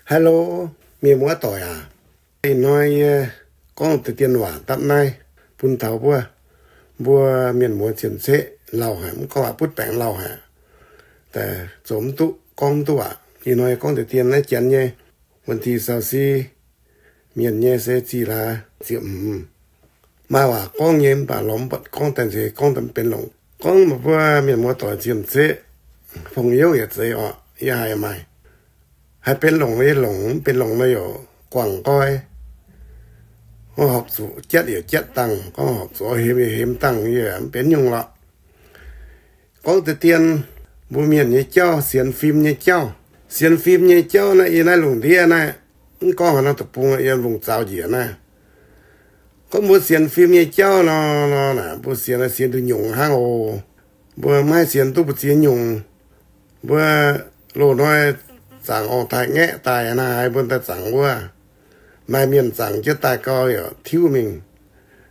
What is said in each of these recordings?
Hello, mienh muoz doic aac. Ih hnoi yie gorngv deix dien waac dapv naaiv bun taux mbuo, mbuo mienh muoz cien-ceqv lauh haic, mv gorngv waac butv baengc lauh haic, zoux mv duqv, gorngv mv duqv aac. Ih hnoi gorngv deix dien naaiv janx nyei, วันที่ซาวสี่ mienh nyei se zih laaix ziepc hmz. Maaih waac gorngv nyei mv baac lorz mv buatc gorngv daaih nzeix, gorngv daaih mv benx longc. Gorngv mbuo mienh muoz doic cien-ceqv, 朋友 yietc zeiz orqc, yie haiz maaih, haiz benx longc yie longc, mv benx longc nor yaac guangc nqoi. Gorngv horpc zuqc jatv yaac jatv dangh, gorngv horpc zuqc hemx yaac hemx dangh, yie mv benx nyungc lorqc. Gorngv deix dien, mbuo mienh nyei jauv, sienx fim nyei jauv. Sienx fim nyei jauv naaiv, yie naaiv lungh ndiev naaiv, mv gorngv haaix norm deic-bung, yiem lungh zaux njiec naaiv, gorngv mbuo sienx fim nyei jauv nor, nor naaic, mbuo sienx, sienx nduqc nyungc hnangv oc. Mbuo maiv haih sienx duqv mbu'ziex nyungc. Mbuo loz-hnoi zaangc orngh daaih ngaeqv daaih naaiv haaix mbuo daaih zaangc wuov, maaih mienh zaangc jienv daaih gau yaac tiuv mingh.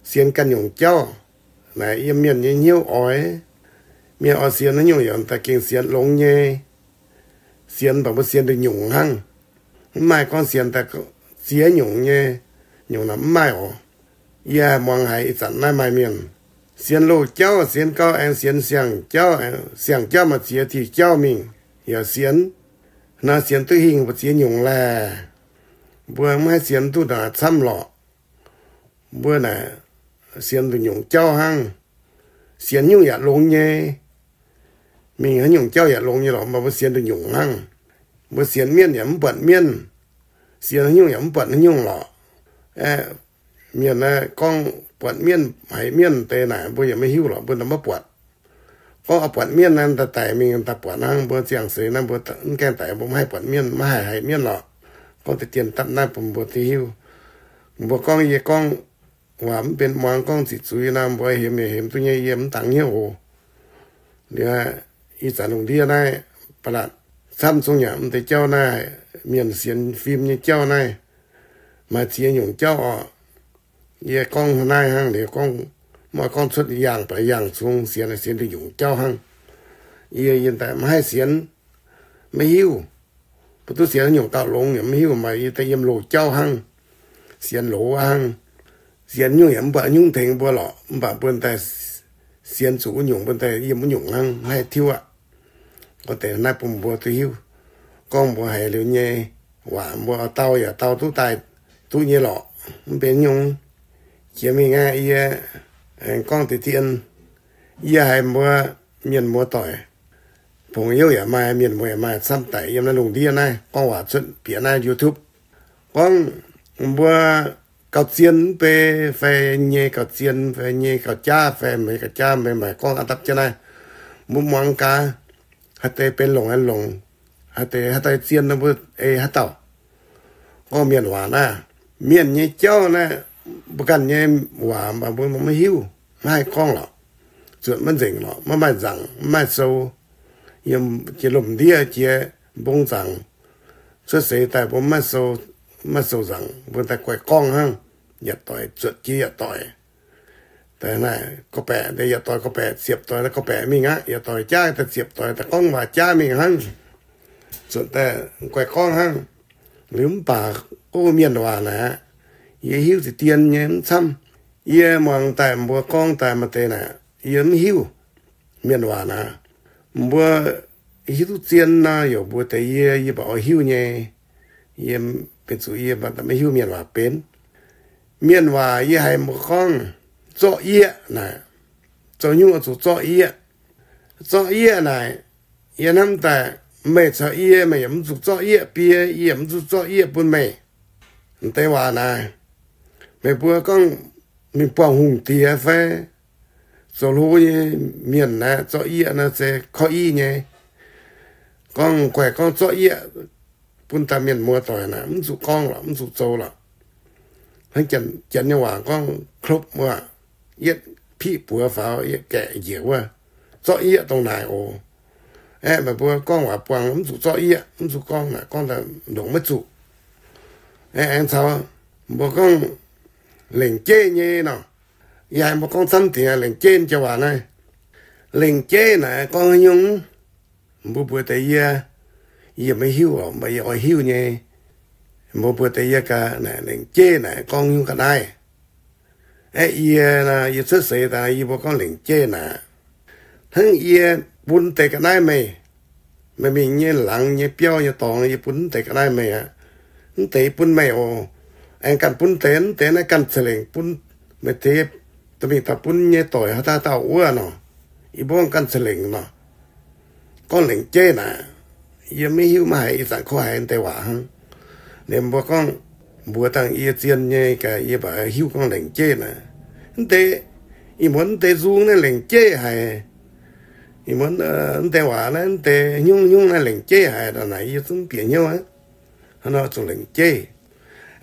Sienx ganh nyungc jauv naaic, yiem mienh nyei hnyouv oix, mienh oix sienx haaix nyungc yaac daaih gengh sienx longx nyei. Sienx mv baac mbuo sienx nduqc nyungc hnangv. Mv maaih gorngv sienx daaih ziex nyungc nyei, nyungc naaic mv maaih oc. Yie muangx haiz ih zanc naaiv maaih mienh sienx loz-jauv sienx gau, aengx sienx siang-jauv, siang-jauv maaih ziex diuh jauv mingh yaac sienx. Naaiv sienx duqv hingh mbu'ziex nyungc laeh. Mbuo maiv haih sienx duqv naaic camv lorqc. Mbuo naaic sienx nduqc nyungc jauv hnangv. Sienx nyungc yaac longx nyei. Mingh haaix nyungc jauv yaac longx nyei lorqc, mv baac mbuo sienx nduqc nyungc hnangv. Mbuo sienx mienv yaac mv buatc mienv. Sienx haaix nyungc yaac mv buatc haaix nyungc lorqc. Aeqv, mienh naaiv gorngv buatc mienv haiz mienv deix naaic, mbuo yaac maiv hiuv lorqc, mbuo ndau maiv buatc. Gorngv oix buatc mienv naaiv, daaih daic mingh daaih buatc hnangv. Mbuo ziangh seix naaiv mbuo mv gaengh daic, mbuo maiv haih buatc mienv, maiv haih haiz mienv lorqc. Gorngv deix dien dapv naaiv bun mbuo duqv hiuv. Mbuo gorngv, yie gorngv waac mv benx muangx, gorngv ziqc zuiz nor, mbuo hemx yaac hemx duqv nyei, yie mv dangx hnyouv oc. Liuz, ih zanc lungh ndiev naaiv, ba'laqc camv zungv yaac mv deix jauv naaiv, mienh sienx fim nyei jauv naaiv, maaih ziex nyungc jauv orqc. Yie gorngv naaiv hnangv liuz gorngv, mv oix gorngv cuotv yaangh baac yaangh zungv sienx, sienx nduqc nyungc jauv hnangv. Yie yiem daaih maiv haih sienx, maiv hiuv. Mbuo duqv sienx haaix nyungc gauh longx yaac maiv hiuv, maaih yie daaih yiem loz-jauv hnangv, sienx loz hnangv. Sienx nyungc yaac mv buatc nyungc tengx mbuo lorqc, mv baac mbuo daaih sienx zuqc wuov nyungc, mbuo daaih yiem wuov nyungc hnangv, maiv haih tiuv aqv. Gorngv deix naaiv bun mbuo duqv hiuv. Gorngv mbuo haiz liuz nyei waac mbuo dau yaac dau duqv daaih duqv nyei lorqc, mv benx nyungc. Jiex mingh aqv, yie aengx gorngv deix dien, yie haiz mbuo mienh muoz doic, 朋友 yaac maaih, mienh muoz yaac maaih, camv daic yiem naaiv lungh ndiev naaiv gorngv waac cuotv bieqc naaiv YouTube. Gorngv mbuo gauh zien mv bei fai nyei gauh zien fai nyei gauh jaav fai maiv gauh jaav, maiv maaih gorngv aqv dapv jienv naaiv. Mbuo muangx gaax, haaix deix benx longc aeqv longc, haaix deix haaix dauh zien nor mbuo ei haaix dauh. Gorngv mienh waac naaiv, mienh nyei jauv naaiv, mbuo ganh nyei waac mv baac mbuo maiv hiuv, maiv haih gorngv lorqc. Zuotc maiv nzengc lorqc, maiv maaih nzaangc, maiv maaih sou. Yiem jiex lomc ndiev jiex mbong nzaangc, cuotv seix daaih mbuo maiv maaih sou nzaangc, mbuo daaih guaih gorngv hnangv. Yietc doic zuotc jiex yietc doic. Daaih naaiv gorqv-baeqc, daaih yietc doic gorqv-baeqc, ziepc doic daaih gorqv-baeqc mingh aqv. Yietc doic jaav daaih ziepc doic daaih gorngv waac jaav mingh hnangv. Zuotc daaih guaih gorngv hnangv. Liuz mv baac gorngv mienh waac naaic, yie hiuv ziepc dien nyei mv camv. Yie muangx daaih mbuo gorngv daaih maaih deix naaic, yie mv hiuv. Mienh waac naaic, mbuo hiuv duqv zien nor, yaac mbuox deix yie, yie baac oix hiuv nyei. Yie benx zuqc yie maiv hiuv mienh waac benx. Mienh waac yie haiz mbuo gorngv zorqv yieqv naaic, zoux nyungc zuqc zorqv yieqv. Zorqv yieqv naaic, yie hnamv daaih, meih caux yie, meih yaac mv zuqc zorqv yieqv bie, yie yaac mv zuqc zorqv yieqv bun meih. M'deix waac naaic, meih mbuo gorngv mingh buangh hungh diex fai zoux hlo nyei mienh naaic, zorqv yieqv naaic se korv-iv nyei. Gorngv guaih gorngv zorqv yieqv bun daaih mienh muoz doic naaic, mv zuqc gorngv lorqc, mv zuqc zoux lorqc. Hnangv janx nyei waac gorngv klopv wuov, yietv piqv buoz faaux, yietv gaeqv njiec wuov, zorqv yieqv dongh naaic oc. Aeqv, meih mbuo gorngv waac buangh mv zuqc zorqv yieqv, mv zuqc gorngv naaic, gorngv daaih ndongc maiv zuqc. Aeqv, aengx caux mbuo gorngv lengc jeiv nyei nor, yie haiz mbuo gorngv camv dingc lengc jeiv nyei jauv waac naaiv. Lengc jeiv naaic gorngv haaix nyungc? Mbuo mbuox deix yie, yie maiv hiuv oc, mv baac yie oix hiuv nyei. Mbuo mbuox deix yie gaax naaic, lengc jeiv naaic gorngv nyungc ga'naaiv. Aeqv, yie, yie cuotv seix daaih yie mbuo gorngv lengc jeiv naaic. Hnangv yie bun deix ga'naaiv meih, meih mingh nyei laangz nyei biauv nyei dorngx, yie bun deix ga'naaiv meih aqv. Mv deix bun meih oc. Aengx ganh bun deix, mv deix naaiv ganh ca'lengc bun meih deix, dorh mingh daaih bun nyei doic haaix dauh dauh wuov nor, yie mbuo ganh ca'lengc nor. Gorngv lengc jeiv naaic, yie maiv hiuv maiv haiz, ih zanc kov haiz deix waac hnangv. Liemh mbuo gorngv mbuox dangh yie zien nyei gaax, yie baac hiuv gorngv lengc jeiv naaic. Mv deix, ih muonz mv deix nzung naaiv lengc jeiv haic. Ih muonz mv deix waac naaiv, mv deix hnyouv hnyouv naaiv lengc jeiv haic naaic, yie zungv bieqc hnyouv aqv. Hnangv nor zuqc lengc jeiv.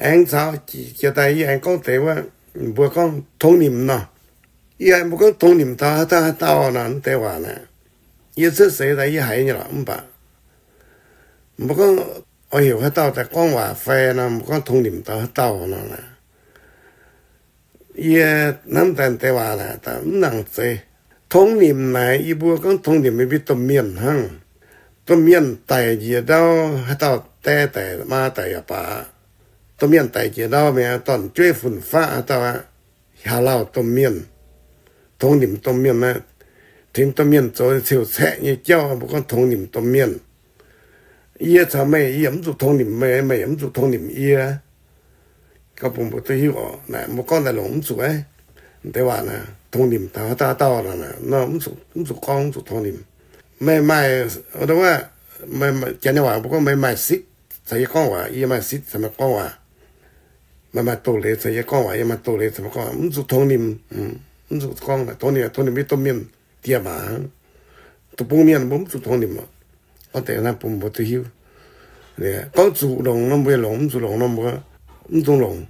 Aengx caux jiex daaih yie aengx gorngv deix wuov, mbuo gorngv tongx nimc nor. Yie haiz mbuo gorngv tongx nimc taux haaix dauh haaix dauh nor, mv deix waac naaic, yie cuotv seix daaih yie haiz nyei lorqc, mv baac mbuo gorngv oix heuc haaix dauh daaih gorngv waac fai nor, mbuo gorngv tongx nimc taux haaix dauh nor, yie hnamv daaih deix waac naaic mv nangc zeiz. Tongx nimc naaic, yie mbuo gorngv tongx nimc mingh domh mienh hnangv. Domh mienh daic njiec ndau, haaix dauh die daic maa daic yaac baac, domh mienh daic njiec ndau mi'aqv, dorn-jueiv fun-faqv haaix dauh aqv, haaix lauh domh mienh, tongx nimc domh mienh aqv. Tengx domh mienh zoux ciouv caeqv nyei jauv, mbuo gorngv tongx nimc domh mienh. Yie caux meih, yie yaac mv zuqc tongx nimc meih, meih yaac mv zuqc tongx nimc yie. Gorngv bun mbuo duqv hiuv oc. Naaic mbuo gorngv daaih longc mv zuqc aqv. Deix waac naaic, tongx nimc taux haaix dauh haaix dauh nor, mv zuqc gorngv, mv zuqc tongx nimc. Meih maaih, wuov, janx nyei waac mbuo gorngv meih maaih sitv caux yie gorngv waac, yie maaih sitv caux meih gorngv waac. Meih maaih doz-leiz caux yie gorngv waac, yie maaih doz-leiz caux meih gorngv waac, mv zuqc tongx nimc. Mv zuqc gorngv tongx nimc, tongx nimc mbuo domh mienh die maac hnangv. Deic-bung mienh mbuo mv zuqc tongx nimc oc. Gorngv deix naaiv bun mbuo duqv hiuv. Gorngv zuqc longc nor mbuo longc, mv zuqc longc nor mbuo mv dungx longc.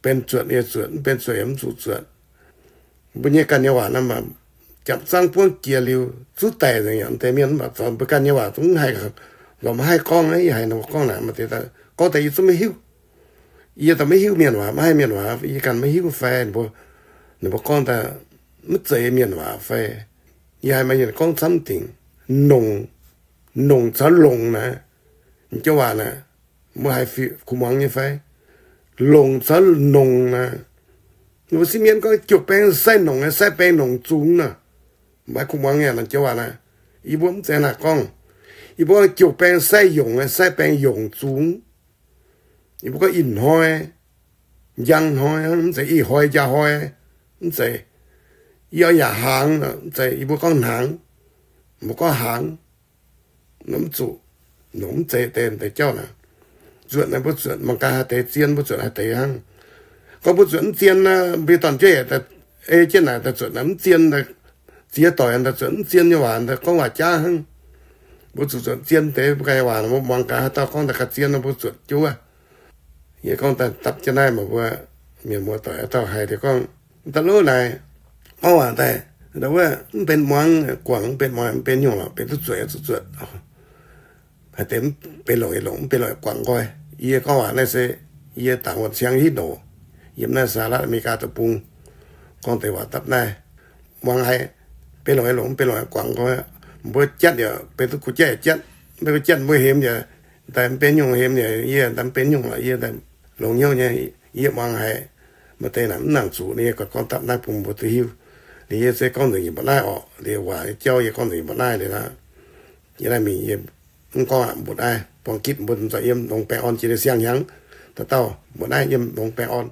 Benx zuotc yaac zuotc, mv benx zuotc yaac mv zuqc zuotc. Mbuo nyei ganh nyei waac naaiv maaih japc zangv buangv jiex liuz zuqc daic nzengc yaac deix mienh, mv baac mbuo ganh nyei waac zungv mv haih lorz maiv haih gorngv. Yie haiz ninh mbuo gorngv naaic, maaih deix gorngv daaih yie zungv maiv hiuv. Yie daaih maiv hiuv mienh waac, maiv haih mienh waac, yie ganh maiv hiuv fai ninh mbuo, ninh mbuo gorngv daaih maiv zeiz mienh waac fai. Yie haiz maaih yienc gorngv camv dingc, nongc, nongc caux longc naaiv, joux waac naaiv, mbuo haiz kuh muangx nyei fai? Longc caux nongc naaiv, mbuo Sieqv Mienh gorngv jiouv baeng sai nongc, sai baeng nongc zungx naaiv. Mbuo haiz kuh muangx nyei naaiv joux waac naaiv. Yie mbuo mv zeiz naaic gorngv. Yie mbuo gorngv jiouv baeng sai yongc, sai baeng yongc zungx. Yie mbuo gorngv ih hnoi, njang hnoi, mv zeiz ih hnoi njang hnoi, mv zeiz. Yie yaac hnaangx, mv zeiz, yie mbuo gorngv hnaangx, mbuo gorngv hnaangx. Mv zuqc, mv zeiz deix, deix jauv naaic. Zuotc naaiv mbuo zuotc mangc gaax haaix deix zien, mbuo zuotc haaix deix hnangv. Gorngv mbuo zuotc mv zien naaiv, mbuo dorn-jueiv ei jienv naaic daaih zuotc naaic mv zien, ziex doic daaih zuotc mv zien nyei waac, daaih gorngv waac jaav hnangv. Mbuo zuqc zuotc zien deix mbuo ganh nyei waac, mbuo muangx gaax haaix dauh gorngv daaih ga'zien nor mbuo zuotc jienv wuov. Yie gorngv daaih dapv jienv naaiv, meih mbuo mienh muoz doic haaix dauh haiz liuz gorngv, daaih lov naaic, gorngv waac daaih, wuov mv benx muangx guangc, mv benx muangx, mv benx nyungc lorqc, benx duqv zuotc zuqc zuotc. Haaix deix mv benx longc yaac longc, mv benx longc yaac guangc nqoi. Yie gorngv waac naaiv se yie dangc wuonh ciang hitv ndoqc, yiem naaiv Saalatv Aa^me^li^gaa deic-bung, gorngv deix waac dapv naaiv. Muangx haiz benx longc yaac longc, mv benx longc yaac guangc nqoi. Mbuo jatv yaac benx duqv kuh jatv yaac jatv, mv benx kuh jatv mbuo hemx yaac daaih mv benx nyungc, hemx yaac yie daaih mv benx nyungc lorqc, yie daaih longx hnyouv nyei. Yie muangx haiz maaih deix naaic mv nangc zuqc, yie gorngv dapv naaiv bun mbuo duqv hiuv. Liuz yie se gorngv nzengc yie mbuo naaiv orqc, liuz waac nyei jauv yie gorngv nzengc yie mbuo naaiv liuz aqv. Yie naaiv mingh yie mv gorngv aqv, mbuo naaiv buangh gitv mbuo zungv yiem longx baengh orn jiex nyei siang-hnyangx. Dauh dauh mbuo naaiv yiem longx baengh orn.